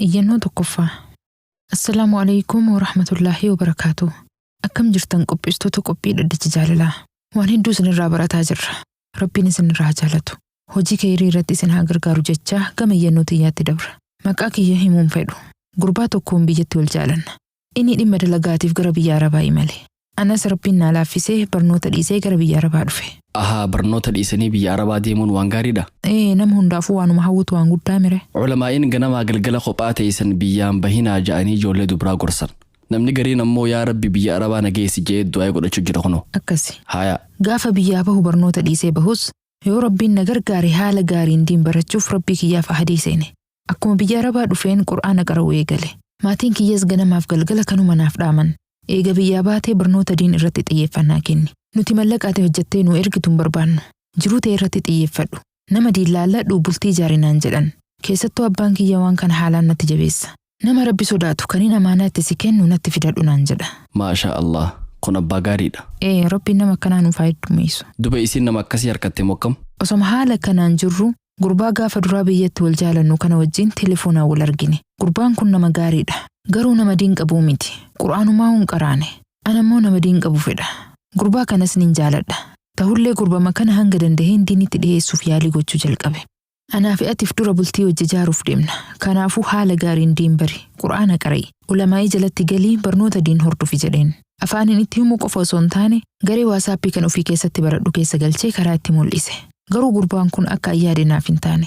Iyyannoo tokkoffaa. Assalaamu alaikum wa rahmatullaahi wa barakaatu. Akkam jirtan qopheessitoota qophii dhaddacha jaalalaa. Waan hedduu isinirraa barataa jirra. Rabbiin isinirraa haa jaalatu. Hojii keerii irratti isin haa gargaaru jechaa gama iyyannoo tiyyaatti dabra. Maqaa kiyya himuun fedhu. Gurbaa tokkoon biyyatti wal jaalanna. Inni dhimma dalagaatiif gara biyya Arabaa imale. Anas Rabbiin naa laaffisee barnoota dhiisee gara biyya Arabaa dhufe. Ahaa, barnoota dhiisanii biyya Arabaa deemuun waan gaariidha. Ee, nama hundaafuu waanuma hawwatu waan guddaa mire. Culamaa'iin ganamaa galgala kophaa teessan biyyaan bahinaa ja'anii ijoollee dubraa gorsan. Namni gariin ammoo yaa Rabbi biyya Arabaa na geessi je'ee du'aa godhachuu jira kunoo. Akkasi. Haya. Gaafa biyyaa bahu barnoota dhiisee bahus yoo Rabbiin na gargaare haala gaariin diin barachuuf Rabbii kiyyaaf ahadii seene. Akkuma biyya Arabaa dhufeen Qur'aana qara'uu eegale. Maatiin kiyyas ganamaaf galgala kanuma naaf dhaaman. Eega biyyaa baatee barnoota diin irratti xiyyeeffannaa kenni. Nuti mallaqa ati hojjettee nu ergitu hin barbaannu. Jiruu ta'e irratti xiyyeeffadhu. Nama diin laalladhu bultii ijaari naan jedhan. Keessattuu abbaan kiyya waan kana haalaan natti jabeessa. Nama Rabbi sodaatu kanin amaanaa itti si kennu natti fidadhu naan jedha. Maashaa Allaah kun abbaa gaariidha. Ee, Rabbiin nama akkanaa nuuf haa heddummeessu. Duba isiin nama akkasii harkatte moo akkam? Osoma haala kanaan jirru gurbaa gaafa duraa biyyatti wal jaalannu kana wajjin telefoonaan wal argine. Gurbaan kun nama gaariidha. Garuu nama diin qabuu miti. Qur'aanumaa hin qaraane. Ana immoo nama diin qabu fedha. Gurbaa kanas nin jaaladha. Tahullee gurbama kana hanga dandaheen diinitti dhiheessuuf yaalii gochuu jalqabe. Anaa fi atif dura bultii wajji jaaruuf deemna. Kanaafuu haala gaariin diin bari. Qur'aana qara'i. Ulamaa'ii jalatti galii barnoota diin hordofi jedheen. Afaaniin itti himuu qofa osoo hin taane garee waasaappii kan ofii keessatti baradhu keessa galchee karaa itti mul'ise. Garuu gurbaan kun akka an yaade naaf hin taane.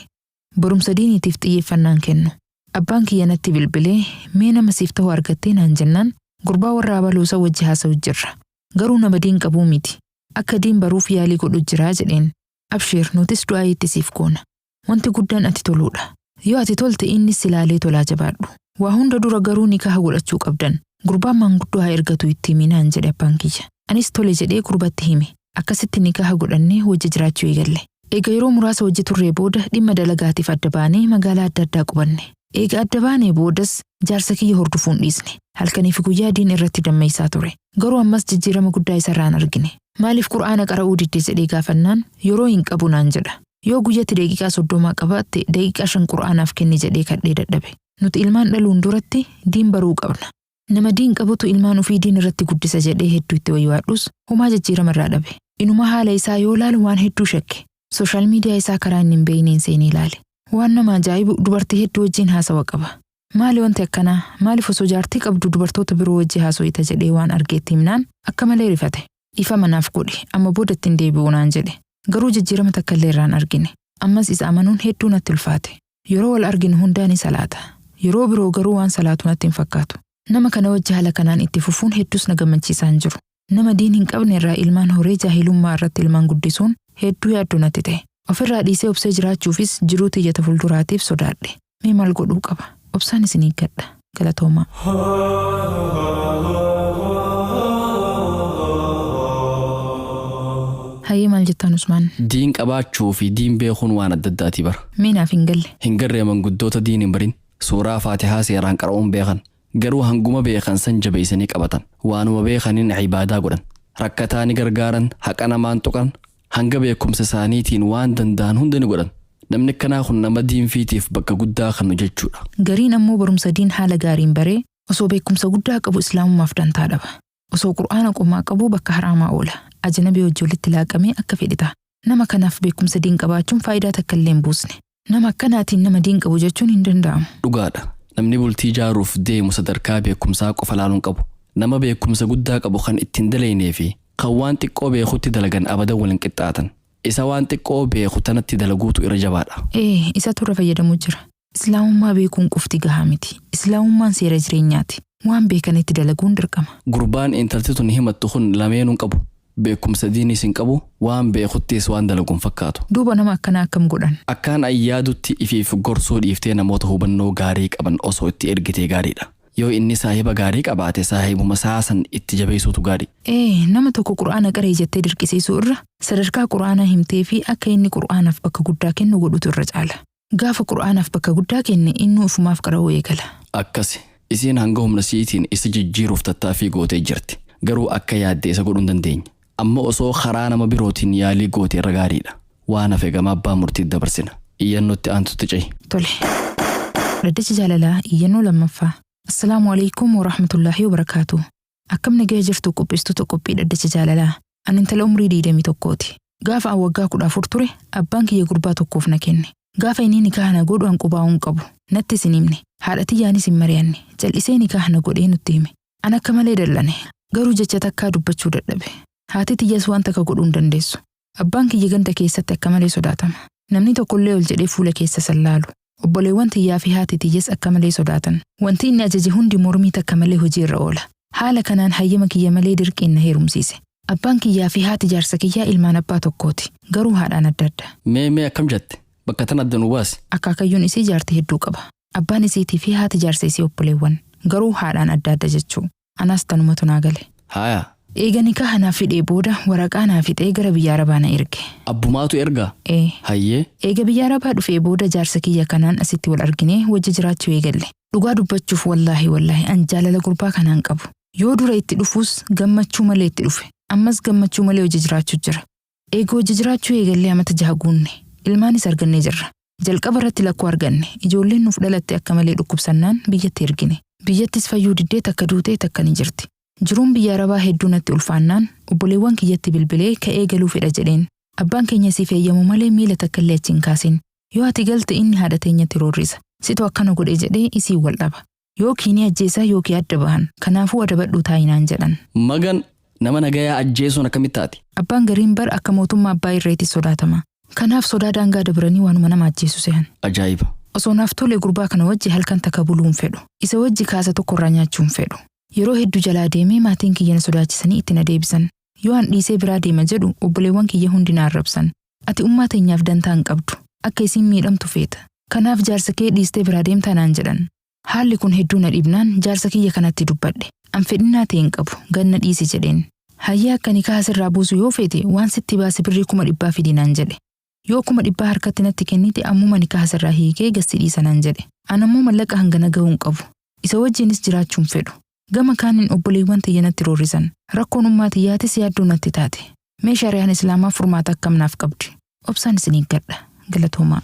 Barumsa diiniitiif xiyyeeffannaa hin kennu. Abbaan kiyya natti bilbilee mee nama siif tahu argattee naan jennaan gurbaa warra abaluu san wajji haasa'u jirra. Garuu nama diin qabuu miti. Akka diin baruuf yaalii godhu jiraa jedheen. Abshiir nutis du'aa'ii itti siif goona. Wanti guddaan ati toluudha. Yoo ati tolte innis si laalee tolaa jabaadhu. Waa hunda dura garuu nikaha godhachuu qabdan. Gurbaan maanguddoo haa ergatu itti himi naan jedhe abbaan kiyya. Anis tole jedhee gurbatti hime. Akkasitti nikaha godhannee wajji jiraachuu eegalle. Eega yeroo muraasa wajji turree booda dhimma dalagaatiif adda baanee magaalaa adda addaa qubanne. Eega adda baanee boodas jaarsa kiyya hordofuu hin dhiisne. Halkanii fi guyyaa diin irratti dammaysaa ture. Garuu ammas jijjiirama guddaa isarraa hin argine. Maaliif Qur'aana qara'uu didde jedhee gaafannaan yeroo hin qabu naan jedha. Yoo guyyatti daqiiqaa soddomaa qabaatte daqiiqaa 5 Qur'aanaaf kenni jedhee kadhee dadhabe. Nuti ilmaan dhaluun duratti diin baruu qabna. Nama diin qabutu ilmaan ufii diin irratti guddisa jedhee hedduu itti waywaadhus homaa jijjiirama irraa dhabe. Inuma haala isaa yoo laalu waan hedduu shakke. Social media isaa karaa inni hin beeyneen seenee laale. Waan nama ajaa'ibu dubartii hedduu wajjiin haasawa qaba. Maali wanti akkanaa? Maaliif osoo jaartii qabdu dubartoota biroo wajji haasoyta jedhee waan arge itti himnaan akka malee rifate. Dhiifama naaf godhi amma booda itti hin deebi'u naan jedhe. Garuu jijjiirama takkallee irraa hin argine. Ammas isa amanuun hedduu natti ulfaate. Yeroo wal arginu hundaa ni salaata. Yeroo biroo garuu waan salaatu natti hin fakkaatu. Nama kana wajji haala kanaan itti fufuun hedduus na gammachiisaa hin jiru. Nama diin hin qabne irraa ilmaan horee jaahilummaa irratti ilmaan guddisuun hedduu yaaddoo natti ta'e. Ofirraa dhiisee obsee jiraachuufis jiruu tiyya ta fuulduraatiif sodaadhe. Mee maal godhuu qaba? Obsaan isin eeggadha. Galatoomaa. Hayyee maal jettaan Usmaan? Diin qabaachuu fi diin beekuun waan adda addaati bar. Mee naaf hin galle. Hin garree manguddoota diin hin barin. Suuraa Faatihaa seeraan qara'uu hin beekan. Garuu hanguma beekan san jabeessanii qabatan. Waanuma beekaniin ibaadaa godhan. Rakkataa ni gargaaran, haqa namaa hin tuqan, hanga beekumsa isaaniitiin waan danda'an hunda ni godhan. Namni akkanaa kun nama diin fiitiif bakka guddaa kannu jechuudha. Gariin ammoo barumsa diin haala gaariin baree osoo beekumsa guddaa qabu islaamummaaf dantaa dhaba. Osoo Qur'aana qomaa qabuu bakka haraamaa oola. Ajnabii wajji walitti laaqamee akka fedhe taha. Nama kanaaf beekumsa diin qabaachuun faayidaa takkallee hin buusne. Nama akkanaatiin nama diin qabu jechuun hin danda'amu. Dhugaadha. Namni bultii jaaruuf deemu sadarkaa beekumsaa qofa laaluu hin qabu. Nama beekumsa guddaa qabu kan itti hin dalaynee fi kan waan xiqqoo beekutti dalagan abadan wal hin qixxaatan. Isa waan xiqqoo beeku tanatti dalaguutu irra jabaadha. Ee, isatu irra fayyadamu jira. Islaamummaa beekuun qofti gahaa miti. Islaamummaan seera jireenyaati. Waan beekanitti dalaguun dirqama. Gurbaan intalti tun himattu kun lameenuu hin qabu. Beekumsa diiniis hin qabu, waan beekuttiis waan dalagu hin fakkaatu. Duuba nama akkanaa akkam godhan? Akkaan an yaadutti ifiif gorsuu dhiiftee namoota hubannoo gaarii qaban osoo itti ergitee gaariidha. Yoo inni saahiba gaarii qabaate saahibuma isaa san itti jabeessuutu gaarii. Ee, nama tokko Qur'aana qara'i jettee dirqisiisuu irra, sadarkaa Qur'aanaa himteefii akka inni Qur'aanaaf bakka guddaa kennu godhutu irra caala. Gaafa Qur'aanaaf bakka guddaa kenne innuu ufumaaf qara'uu eegala. Akkasi. Isiin hanga humna isiitiin isa jijjiiruuf tattaaffii gootee jirti. Garuu akka yaadde isa godhuu hin dandeenye. Amma osoo karaa nama birootiin yaalii goote irra gaariidha. Waan hafe gama abbaa murtiitti dabarsina. Iyyannoo itti aantutti cehi. Tole. Dhaddacha jaalalaa iyyannoo lammaffaa. Assalaamu alaikum warahmatullaahi wabarakaatu. Akkam nagaya jirtu qopheessitoota qophii dhaddacha jaalalaa. Ani intala umrii 21ti. Gaafa an waggaa 14 ture abbaan kiyya gurbaa tokkoof na kenne. Gaafa inni nikaah na godhu an qubaa'uu hin qabu. Nattis hin himne. Haadha tiyyaanis hin mari'anne. Cal'isee nikaah na godhee nutti hime. An akka malee dallane. Garuu jecha takkaa dubbachuu dadhabe. Haati tiyyas waan takka godhuu hin dandeessu. Abbaan kiyya ganda keessatti akka malee sodaatama. Namni tokkollee ol jedhee fuula keessa sallaalu. Obboleewwan tiyyaa fi haati tiyyas akka malee sodaatan. Wanti inni ajaje hundi mormii takka malee hojii irra oola. Haala kanaan hayyama kiyya malee dirqiin na heerumsiise. Abbaan kiyyaa fi haati jaarsa kiyyaa ilmaan abbaa tokkooti. Garuu haadhaan adda adda. Mee mee akkam jette? Bakka tana adda nu baasi. Akaakayyuun isii jaartii hedduu qaba. Abbaan isiitii fi haati jaarsa isii obboleewwan. Garuu haadhaan adda adda jechuu. Anaas tanumatu naa gale. Haaya. Eega nikaha naaf hidhee booda waraqaa naaf fixee gara biyya Arabaa na erge. Abbumaatu ergaa? Ee. Hayyee. Eega biyya Arabaa dhufee booda jaarsa kiyya kanaan asitti wal arginee wajji jiraachuu eegalle. Dhugaa dubbachuuf wallaahi wallaahi an jaalala gurbaa kanaan qabu. Yoo dura itti dhufuus gammachuu malee itti dhufe. Ammas gammachuu malee hojii jiraachuu jira. Eega hojii jiraachuu eegallee amata 6 guunne. Ilmaanis argannee jirra. Jalqaba irratti lakkoo arganne. Ijoolleen nuuf dhalatte akka malee dhukkubsannaan biyyatti ergine. Biyyattis fayyuu diddee takka duutee takka ni jirti. Jiruun biyya Arabaa hedduu natti ulfaannaan obboleewwan kiyyatti bilbilee ka'ee galuu fedha jedheen. Abbaan keenya siif eeyyamu malee miila takka illee achi hin kaasin. Yoo ati galte inni haadha teenyatti roorrisa. Situ akkana godhe jedhee isiin wal dhaba. Yookiin ni ajjeesaa yookiin adda bahan. Kanaafuu adabadhuu taa'inaan jedhan. Magan nama nagayaa ajjeesuun akkamitti taati? Abbaan gariin bar akka mootummaa abbaa irreetti sodaatama. Kanaaf sodaa daangaa dabranii waanuma nama ajjeesu se'an. Ajaa'iba. Osoo naaf tole gurbaa kana wajji halkan takka buluu hin fedhu. Isa wajji kaasa tokkorraa nyaachuu hin fedhu. Yeroo hedduu jalaa deemee maatiin kiyya na sodaachisanii itti na deebisan. Yoo an dhiisee biraa deema jedhu obboleewwan kiyya hundi na arrabsan. Ati ummaa teenyaaf dantaa hin qabdu. Akka isiin miidhamtu feeta. Kanaaf jaarsa kee dhiistee biraa deemtaa naan jedhan. Haalli kun hedduu na dhibnaan jaarsa kiyya kanatti dubbadhe. An fedhinnaa ta'e hin qabu. Ganna dhiisi jedheen. Hayyee akka nikaha sirraa buusu yoo feete waan sitti baase birrii 100,000 fidi naan jedhe. Yoo 100,000 harkatti natti kennite ammuma nikaha sirraa hiikee gasti dhiisa naan jedhe. An ammoo mallaqa hangana gahuu hin qabu. Isa wajjinis jiraachuu hin fedhu. Gama kaaniin obboleewwan tiyya natti roorrisan. Rakkoon ummaa tiyyaatis yaaddoo natti taate. Mee shari'aan Islaamaa furmaata akkam naaf qabdi? Obsaan isin eeggadha. Galatoomaa.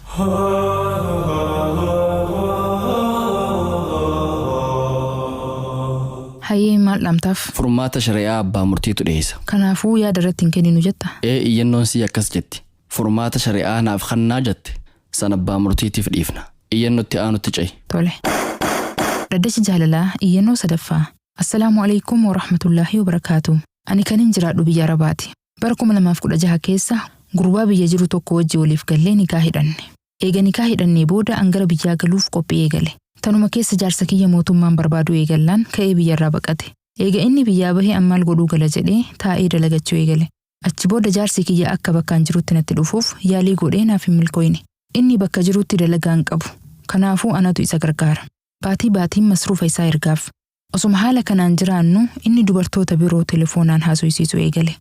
Hayyee maal dhaamtaaf? Furmaata shari'aa abbaa murtiitu dhiyeessa. Kanaafuu yaada irratti hin kenninu jetta? Ee iyyannoon sii akkas jetti. Furmaata shari'aa naaf kennaa jette. San abbaa murtiitiif dhiifna. Iyyannootti aanutti ce'i. Tole. Dhaddacha jaalalaa iyyannoo sadaffaa. Assalaamu alaikum warahmatullaahi wabarakaatu. Ani kanin jiraadhu biyya Arabaati. Bara 2016 keessa gurbaa biyya jiru tokko wajji waliif gallee nikaa hidhanne. Eega nikaa hidhannee booda an gara biyyaa galuuf qophii eegale. Tanuma keessa jaarsa kiyya mootummaan barbaadu eegallaan ka'ee biyyarraa baqate. Eega inni biyyaa bahee an maal godhuu gala jedhee taa'ee dalagachuu eegale. Achi booda jaarsi kiyya akka bakkaan jirutti natti dhufuuf yaalii godhee naaf hin milkooyne. Inni bakka jirutti dalagaa hin qabu. Kanaafuu anatu isa gargaara. Baatii baatiin masruufa isaa ergaaf. Osuma haala kanaan jiraannu inni dubartoota biroo telefoonaan haasofsiisuu eegale.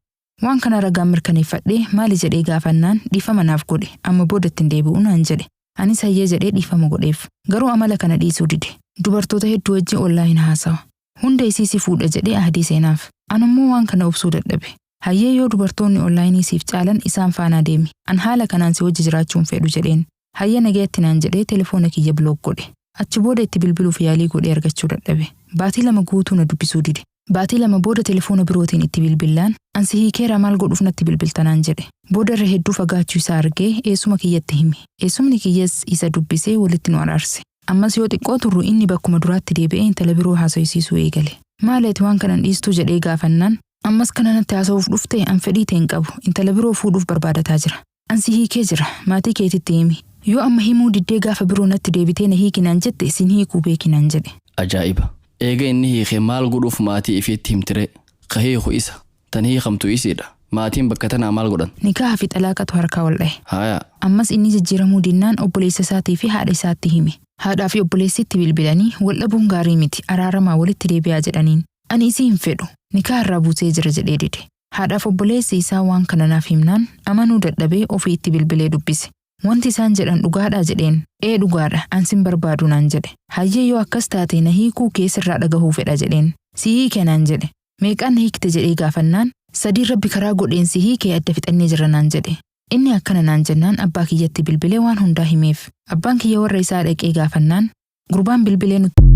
Waan kana ragaan mirkaneeffadhee maali jedhee gaafannaan dhiifama naaf godhe amma booda ittiin deebi'u naan jedhe. Anis hayyee jedhee dhiifama godheef. Garuu amala kana dhiisuu dide. Dubartoota hedduu wajjin onlaayin haasawa. Hunda isii si fuudha jedhee ahdii seenaaf. Anammoo waan kana obsuu dadhabe. Hayyee yoo dubartoonni onlaayinii siif caalan isaan faanaa deemi. An haala kanaan si wajji jiraachuu hin fedhu jedheen. Hayyee nagayatti naan jedhee telefoona kiyya block godhe. Achi booda itti bilbiluuf yaalii godhee argachuu dadhabe. Baatii 2 guutuu na dubbisuu dide. Baatii 2 booda telefoona birootiin itti bilbillaan an si hiikeera maal godhuuf natti bilbilta naan jedhe. Booda irra hedduu fagaachuu isaa argee eessuma kiyyatti hime. Eessumni kiyyas isa dubbisee walitti nu araarse. Ammas yoo xiqqoo turru inni bakkuma duraatti deebi'ee intala biroo haasofsiisuu eegale. Maali ati waan kanan dhiistuu jedhee gaafannaan ammas kana natti haasa'uuf dhufte an fedhii ta'e hin qabu intala biroo fuudhuuf barbaadataa jira. An si hiikee jira maatii keetitti himi. Yoo amma himuu diddee gaafa biroo natti deebitee na hiikinaan jette sin hiikuu beekinaan jedhe. Ajaa'iba. Eega inni hiike maal godhuuf maatii ifiitti himtire? Ka hiiku isa. Tan hiikamtu isiidha. Maatiin bakka tanaa maal godhan? Nikaha fi xalaaqatu harkaa wal dhahe. Haaya. Ammas inni jijjiiramuu dinnaan obboleessa isaatii fi haadha isaatti hime. Haadhaa fi obboleessitti bilbilanii wal dhabuun gaarii miti araaramaa walitti deebi'aa jedhaniin. Ani isii hin fedhu. Nikaha irraa buusee jira jedhee dide. Haadhaaf obboleessi isaa waan kana naaf himnaan amanuu dadhabee ofii itti bilbilee dubbise. Wanti isaan jedhan dhugaadhaa jedheen. Ee dhugaadha an sin barbaadu naan jedhe. Hayyee yoo akkas taate na hiikuu keessirraa dhagahuu fedha jedheen. Si hiike naan jedhe. Meeqaan na hiikte jedhee gaafannaan sadii rabbi karaa godheen si hiikee adda fixannee jira naan jedhe. Inni akkana naan jennaan abbaa kiyyatti bilbilee waan hundaa himeef. Abbaan kiyya warra isaa dhaqee gaafannaan Gurbaan bilbilee nutti